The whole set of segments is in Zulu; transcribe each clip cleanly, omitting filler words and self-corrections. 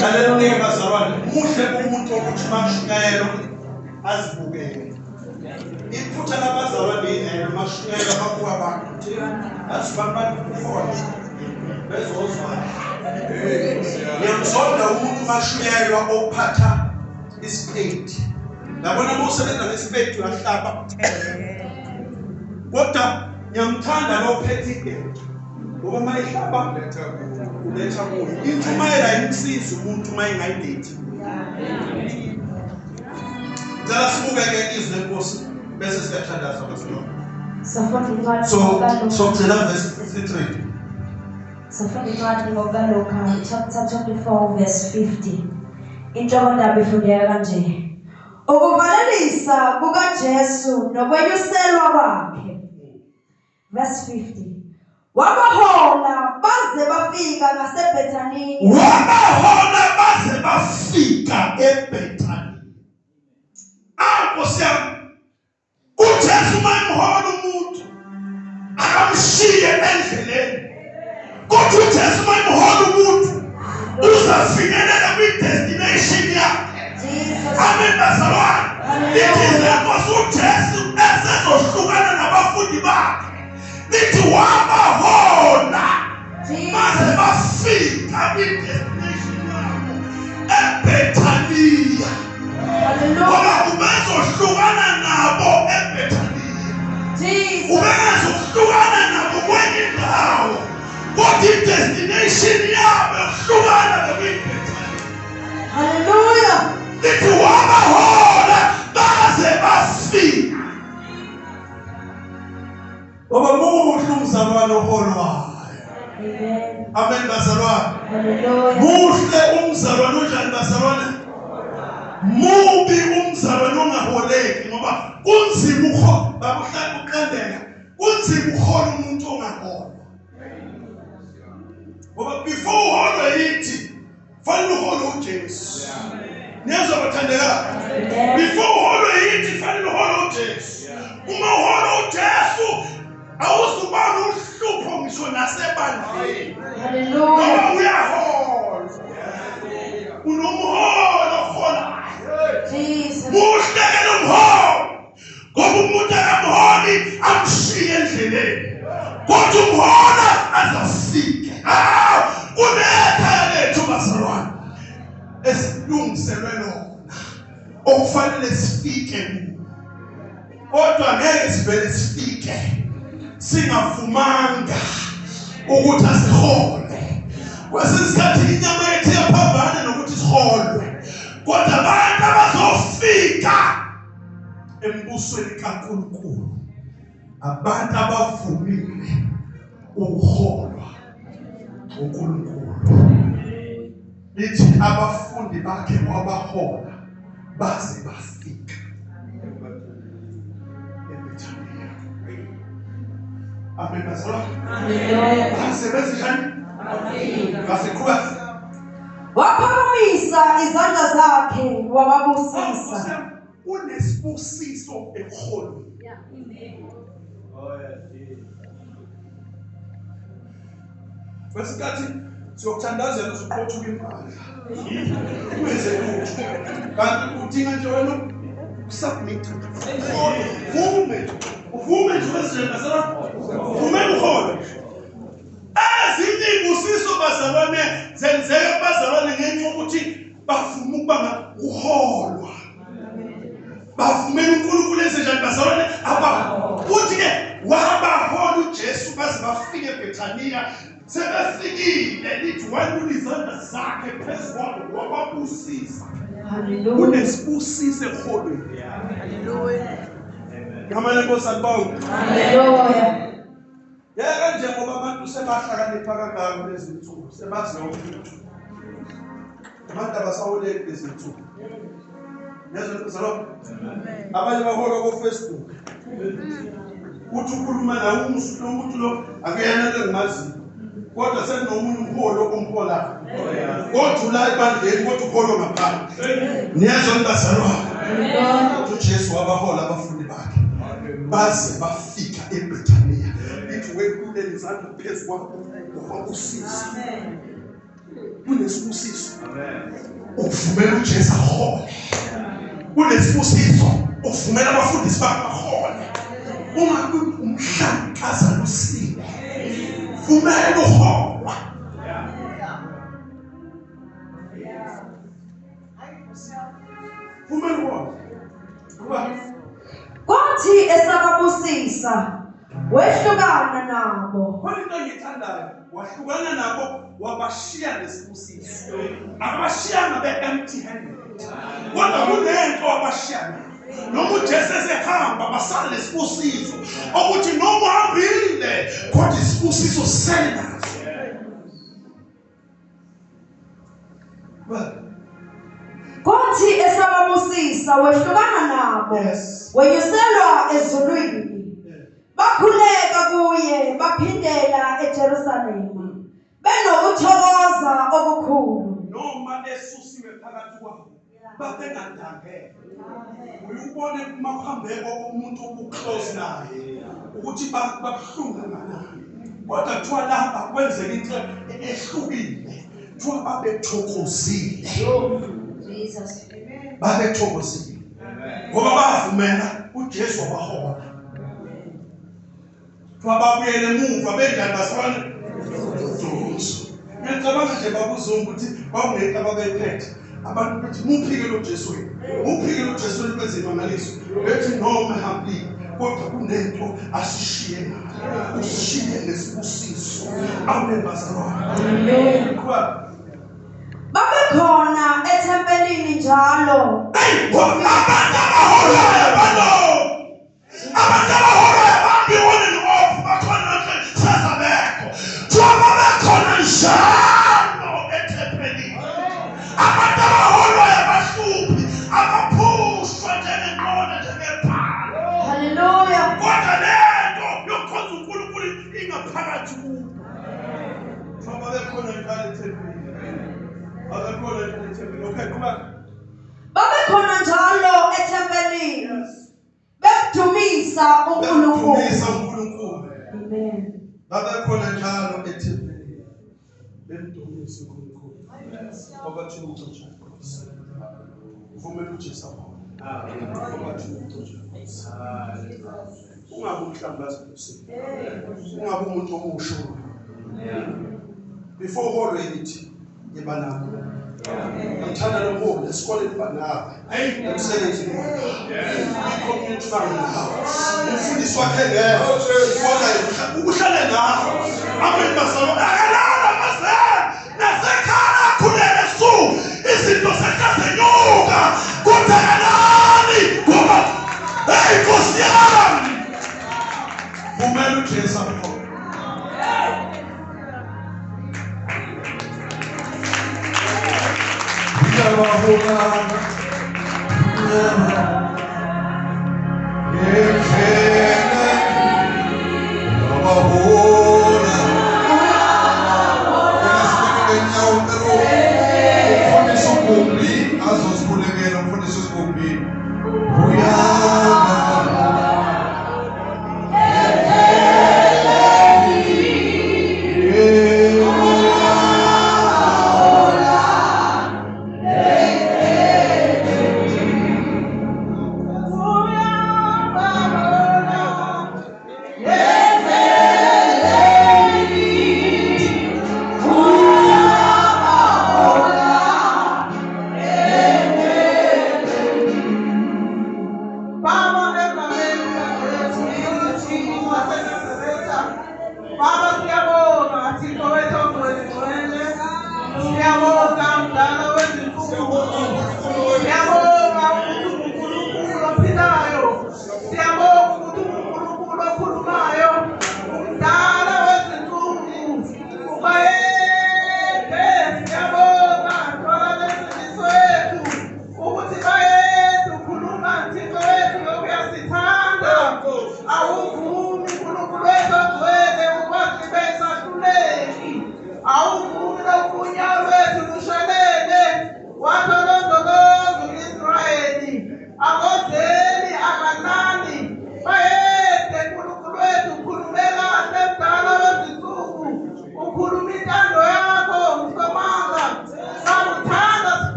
Lalela bazalwane, muhle umuntu ukuthi mashunyayelo azibukele. Iphutha labazalwane yilelo mashunyayelo babuka abantu. Athi bantu kukhona bezozwana. Ngiyamzonda umuntu mashunyayelwa ophatha isipedi. Yabona uma usebenza ngesipedi uyahlaba. Kodwa ngiyamthanda lo ophethe igede. Ngoba uma ihlaba uletha kuyo. Intshumayelo ayimsizi umuntu uma engayidethi. Ngicela sibukeke izwi lenkosi bese siyathandaza bazalwane. Safunda incwadi So ngokukaLuka. sogcina verse 53. Safunda incwadi ngokukaLuka chapter 24 verse 50. Inhlokondaba ifundeka kanje. Ukuvalelisa kukaJesu nokwenyuselwa kwakhe. Verse 50. Wabahola baze bafika ngaseBhethaniya. Wabahola baze bafika eBethany. Awu Nkosi yami, uJesu uma emhola umuntu akamshiye endleleni. Kodwa uJesu uma emhola umuntu uzafinyelela kwi-destination yakhe. Jesus. Amen bazalwane. Lithi lenkosi uJesu esezohlukana nabafundi bakhe. Lithi wabahola baze Jesus. bafika kwi-destination yabo eBethaniya. Ngoba Hallelujah. ubezohlukana nabo eBethaniya. Jesus. Ubengezokuhlukana nabo kwenye indawo. Kodwa i-destination yabo yokuhlukana bekuyiBethaniya. Hallelujah. Lithi wabahola baze bafika. Ngoba muhle umzalwane oholwayo. Amen. Amen bazalwane. Hallelujah. Muhle umzalwane onjani bazalwane? Mubi umzalwane ongaholeki ngoba kunzima ukho babuhlala uqandeka. Kunzima ukhola umuntu ongaholwa. Ngoba before uholwe yithi fanele uholwe uJesu. Niyezwa bathandekayo? Amen. Before uholwe yithi fanele uholwe uJesu. Uma uholwe uJesu awuzuba uhlupho ngisho nasebandleni. Hallelujah. Ngoba uyahola. Unomholo oholayo. Jesus. Muhle ke lo mholo. Ngoba umuntu akamholi amshiye endleleni. Kodwa umhola azafike. Ah, kunekhaya lethu bazalwane. Esilungiselwe lona. Okufanele sifike kulo. Kodwa ngeke sivele sifike singavumanga ukuthi asihole. Kwesinye isikhathi inyama yethu iyaphambana nokuthi siholwe. Kodwa abantu abazofika embusweni kaNkulunkulu abantu abavumile ukuholwa uNkulunkulu. Lithi abafundi bakhe wabahola baze bafika eBethaniya. Amen bazalwane. Hallelujah. Baze benze njani? Basiqhubeka. Waphakamisa izandla zakhe wababusisa. Unesibusiso ekuholweni. Kwesikhathi siyokuthandazela uzuqothuka impahla. Ungenze lutho. Kanti udinga nje wena ukusubmit. Uvume. Uvume nje wezwe bazalwane. Uvumela uhole. Ezinye izibusiso bazalwane zenzeka kubazalwane ngenxa yokuthi bavuma ukuba uholwa. Bavumela uNkulunkulu enze njani bazalwane aba uthi ke wabahola uJesu baze bafike eBethaniya. Sebefikile lithi walula izandla zakhe phezu kwabo wababusisa. Hallelujah. Kunesibusiso ekuholweni. Hallelujah. Igama lenkosi alibongwe. Hallelujah. Yeka nje ngoba abantu sebahlakanipha kangaka kulezi nsuku, sebazi yonke into. Abantu abasaholeki kulezi nsuku. Niyezwa bazalwane? Abanye bahola ko-Facebook. Uthi ukhuluma nawe lo muntu lo akuyena lo engimaziyo. Kodwa sekunomunye umholi omholayo. Kodwa ula ebandleni kodwa ukholo ngaphandle. Niyezwa bazalwane? Hallelujah. UJesu wabahola abafundi bakhe baze bafika eBethaniya. izandla phezu kwakho wabusisa. Amen. Kunesibusiso. Amen. Ukuvumela uJesu ahole. Kunesibusiso ukuvumela abafundisi bakho bahole. Ungabi umhlankaza lusile. Vumela uholwa. Vumela uholwa. Kwathi esababusisa wehlukana nabo. Khona into engiyithandayo, wahlukana nabo wabashiya nesibusiso. Akabashiyanga be-empty handed. Kodwa kunento wabashiya nayo. Noma uJesu esehamba basala nesibusiso okuthi noma uhambile kodwa isibusiso sisele naso. Kwathi esababusisa wehlukana nabo. Wenyuselwa ezulwini. Bakhuleka kuye baphindela eJerusalema benokuthokoza okukhulu. Noma esusiwe phakathi kwabo babengadangele. Uyubone kumaphambeko umuntu obuclose naye ukuthi babuhlungu kangakanani. Kodwa kuthiwa lapha kwenzeka into ehlukile. Kuthiwa babethokozile. Jesus. Babethokozile. Ngoba bavumela uJesu wabahola. Kuthiwa babuyele emuva benjani basibona? Ngiyacabanga nje babuzonke ukuthi kwakunento ababephethe. Abantu bethi muphike lo Jesu wenu. Muphike lo Jesu wenu kwezimangaliso. Bethi noma ehambile kodwa kunento asishiye nayo. Usishiye nesibusiso. Amen bazalwane. Amen. Babekhona ethempelini njalo. Abantu abaholwayo balo. Abantu abaholwayo bahambi on and off bakhona nje sezabekho. Kuthiwa babekhona njalo ethempelini. Abantu abaholwayo abahluphi, abaphushwa njengenqola njengephala. Hallelujah. Kodwa lento yokukhonza uNkulunkulu ingaphakathi kubo. Kuthiwa babekhona njalo ethempelini. Babekhona njalo ethempelini. Okay, qhubeka. Babekhona njalo ethempelini. Bemdumisa uNkulunkulu. Bemdumisa uNkulunkulu. Amen. Babekhona njalo ethempelini. Bemdumisa uNkulunkulu. Ngoba thina uJesu. Vumela uJesu ahole. Ngoba thina uJesu. Ungabe umhlambazi usizo. Ungabe umuntu omusho. Before uholwe yithi yiba nabo. Ngithanda lo mholi esikoleni banawe. Emsebenzini wakhe. I-community banawe. Umfundisi wakhe ngeke. Kodwa uhlale nawe. Amen bazalwane. Akalala mazela. Nasekhaya akhulele su. Izinto sehlazenyuka. Kodwa akalali ngoba hey Nkosi yami. Vumela uJesu akhona. Yeah.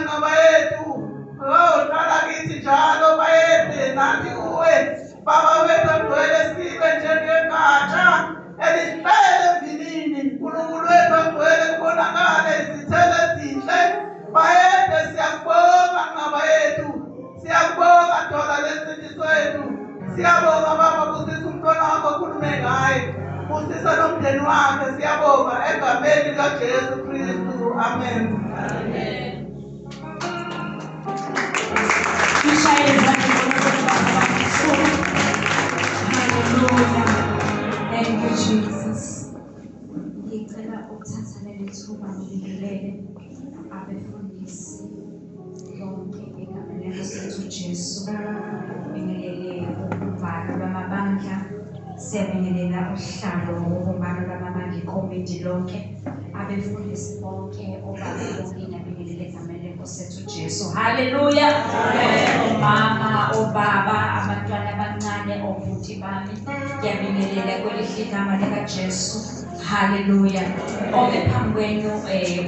nqaba yethu. Oh, hlala kithi njalo bayede nathi kuwe. Baba wethu ogcwele sibe njengegatsha elihlele emvinini. Nkulunkulu wethu ogcwele kubonakale izithelo ezinhle. Bayede siyakubonga nqaba yethu. Siyakubonga Dwala lensindiso yethu. Siyabonga Baba, busisa umntwana wakho okhulume ngaye. Busisa nomndeni wakhe, siyabonga egameni likaJesu Kristu. Amen. Amen. Hallelujah. Thank you, Jesus. Ngicela ukuthatha leli thuba ngibingelele abefundisi bonke egameni lenkosi yethu Jesu. Ngibingelele ubumbano lwamabandla, siyabingelela uhlalo wobumbano lwamabandla, ikomiti lonke, abefundisi bonke, obaba bonke, ngiyabingelela egameni lenkosi yethu Jesu. Hallelujah. Omama, obaba, abantwana abancane, obhuti bami, ngiyabingelela kwelihle igama likaJesu. Hallelujah. Ome phambi kwenu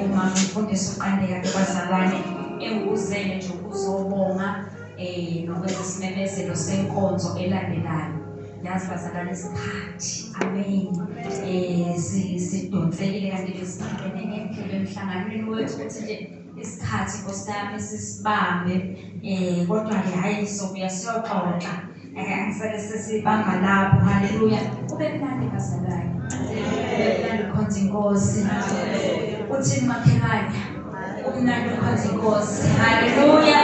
umama umfundisi uQandeka bazalwane, engikuzele nje ukuzobonga nokwenza isimemezelo senkonzo elandelayo. Yazi bazalwane, isikhathi, amen, sidonsekile kanti besiphambene ngendlela emhlanganweni wethu ukuthi nje isikhathi Nkosi yami sisibambe, kodwa-ke hhayi sobuya siyoxoxa, sake sesibamba lapho. Haleluya. Kube mnandi bazalwane, kube mnandi ukhonza inkosi. Uthini makhelwane? Kumnandi ukhonza inkosi. Haleluya.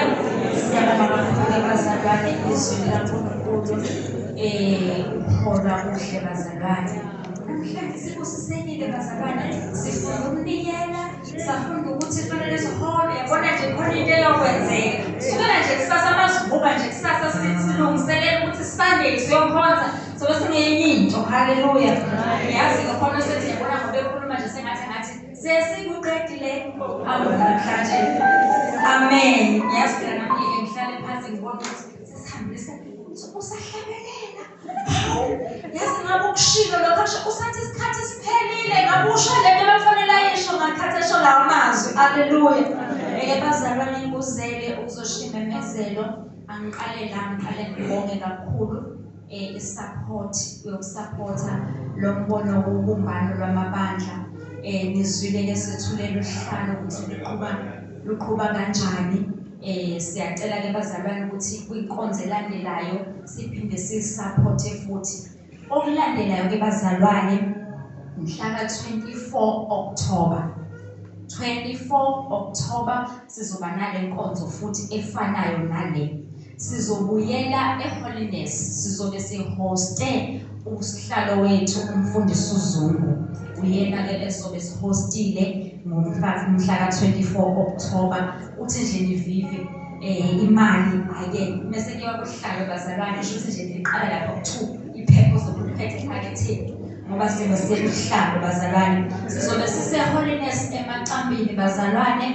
Siyabonga kakhulu bazalwane, izwi likaNkulunkulu ukholwa kuhle bazalwane. Namhlanje sibusisekile bazalwane, sifunda ukunikela, safunda ukuthi kufanele sihole. Yabona nje khona into eyokwenzeka sukela nje kusasa, masivuka nje kusasa silungiselele ukuthi Sunday siyokhonza, sobe singenye into. Haleluya. Yazi-ke khona sethi yabona ngoba ekhuluma nje sengathi ngathi sesikuqedile namhlanje. Amen. Yazi phela nami ngike ngihlale phansi ngibone ukuthi sesihambisa usahlabelela. Yazi ngabe ukushilo lokho usathi isikhathi siphelile, ngabe usho lento ebefanele ayisho ngakhathi esho lawo mazwi. Haleluya. Bazalwane, ngikuzele ukuzoshiya imemezelo. Angiqale la, ngiqale ngibonge kakhulu i-support yokusupporta lo mbono wobumbano lwamabandla. Nizwile-ke sethulele uhlalo ukuthi luqhuba kanjani. Siyacela-ke bazalwane ukuthi kwinkonzo elandelayo siphinde sisupporte futhi. Okulandelayo-ke bazalwane, mhla ka-24 October. 24 October sizoba nale nkonzo futhi efanayo nale. Sizobuyela eHoliness, sizobe sihoste usihlalo wethu umfundisi uZungu. Uyena-ke esobe sihostile ngomhla ka-24 October. Uthi nje nivive imali ake mese kuyiwa kuhlalo bazalwane, isho ukuthi nje niqala lapho ku-2 iphepha ozobe uliphethe ephaketheni, ngoba sizobe sekuhlalo bazalwane. Sizobe sise-Holiness eMacambini bazalwane.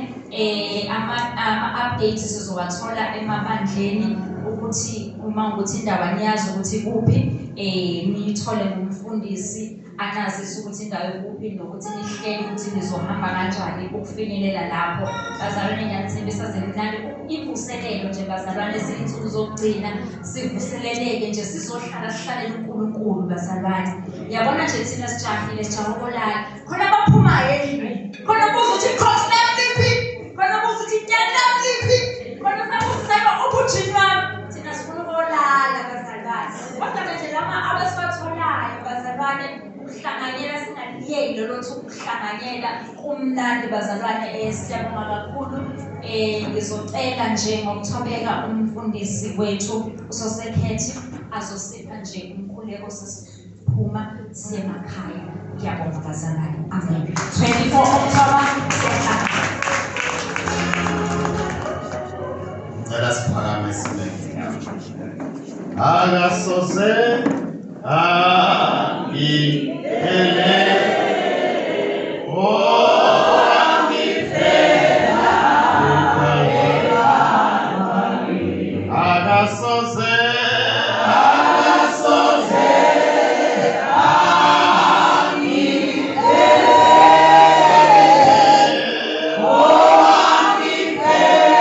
Ama-updates sizowathola emabandleni ukuthi uma ukuthi indaba niyazi ukuthi kuphi, niyithole ngumfundisi anazise ukuthi indawo ikuphi nokuthi nihlele ukuthi nizohamba kanjani ukufinyelela lapho. Bazalwane, ngiyanithembisa zimnandi imvuselelo nje bazalwane, zinsuku zokugcina sivuseleleke nje, sizohlala sihlalele uNkulunkulu bazalwane. Yabona nje thina sijahile, sijaha ukulala. Khona abaphumayo endlini, khona buza ukuthi ikhosi lami liphi, khona buza ukuthi inyani lami liphi, khona sabuza ubujini wami. Thina sifuna ukulala bazalwane, kodwa nje lama abasiwatholayo bazalwane, ukuhlanganyela singaliyeki lolo thuba, ukuhlanganyela kumnandi bazalwane. Siyabonga kakhulu. Ngizocela nje ngokuthobeka umfundisi wethu uSosekhethi azosipha nje umkhuleko sesiphuma siye emakhaya. Ngiyabonga bazalwane. Amen. 24 October siyahlangana. Ngicela siphakame sime. Akasoze angiphelele, oh angiphelele, akasoze, akasoze angiphelele, oh angiphelele.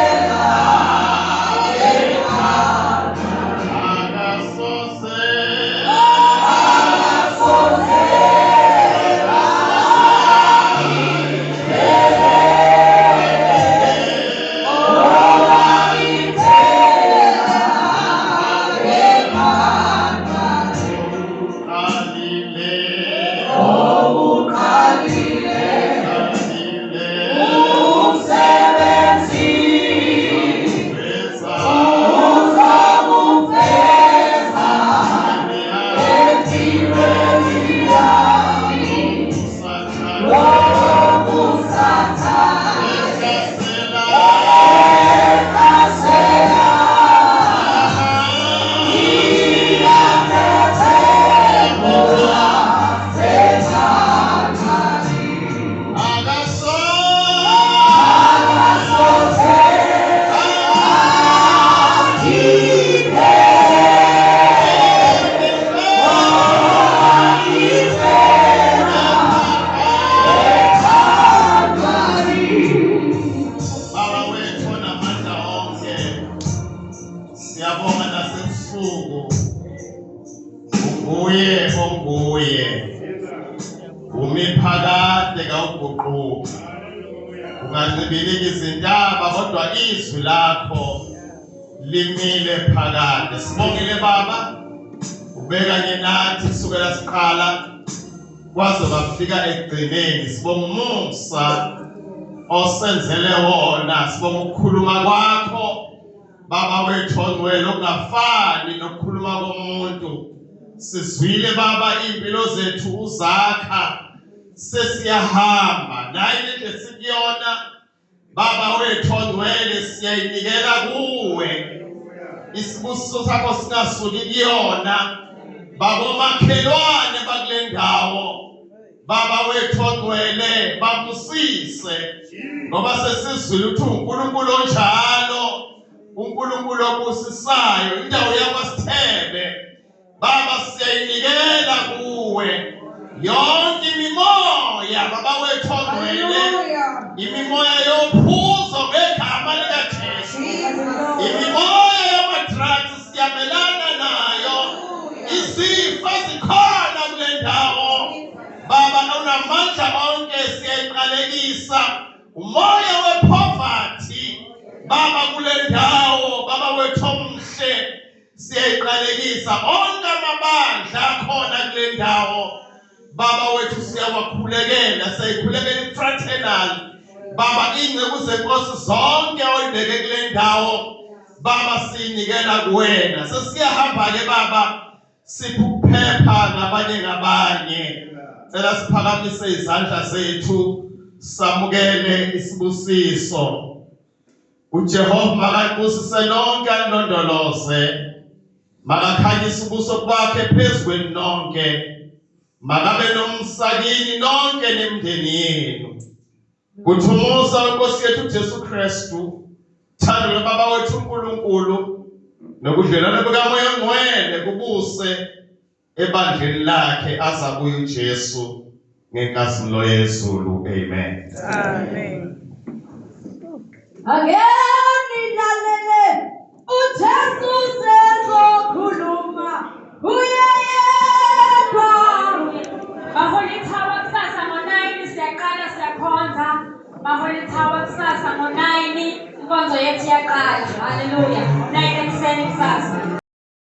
Ziyancibilika izintaba kodwa izwi lakho limile phakade. Sibongile Baba, ubeka nathi kusukela siqala kwaze bafika ekugcineni. Sibonga umusa osenzele wona, sibonga ukukhuluma kwakho Baba wethu ongcwele okungafani nokukhuluma komuntu. Sizwile Baba impilo zethu uzakha, sesiyahamba nayi le sikuyona Baba wethu ongcwele, siyayinikela kuwe, isibusiso sakho singasuki kuyona. Baba omakhelwane bakule ndawo Baba wethu ongcwele babusise, ngoba sesizwile ukuthi uNkulunkulu onjalo, uNkulunkulu obusisayo. Indawo yakwaSithebe Baba siyayinikela kuwe yonke imimoya Baba wethu ongcwele, imimoya yophuzo ngegama likaJesu, imimoya yama-drugs siyamelana nayo, izifo zikhona kule ndawo Baba unamandla onke, siyayiqalekisa umoya wepoverty Baba kule ndawo. Baba wethu omhle, siyayiqalekisa onke amabandla akhona kule ndawo Baba wethu, siyawakhulekela, siyayikhulekela i-fraternal Baba, iy'nceku zenkosi zonke oyibeke kule ndawo Baba, siyinikela kuwena. Sesiyahamba-ke Baba, siphe ukuphepha ngabanye ngabanye. Cela siphakamise izandla zethu samukele isibusiso. uJehova makakubusise nonke, anilondoloze, makakhanyise ubuso bakhe phezu kwenu nonke, makabe nomusa kini nonke nemindeni yenu. Kuthi umusa wenkosi yethu uJesu Kristu, thando lobaba wethu uNkulunkulu, nobudlelwane bukaMoya oNgcwele kubuse ebandleni lakhe azabuye uJesu ngenkazimulo yezulu. Amen. Amen. Ake nilalele uJesu sezokhuluma uye yedwa. Bahola Tower kusasa ngo-9 siyaqala siyakhonza. Bahola Tower kusasa ngo-9 inkonzo yethu iyaqala. Hallelujah.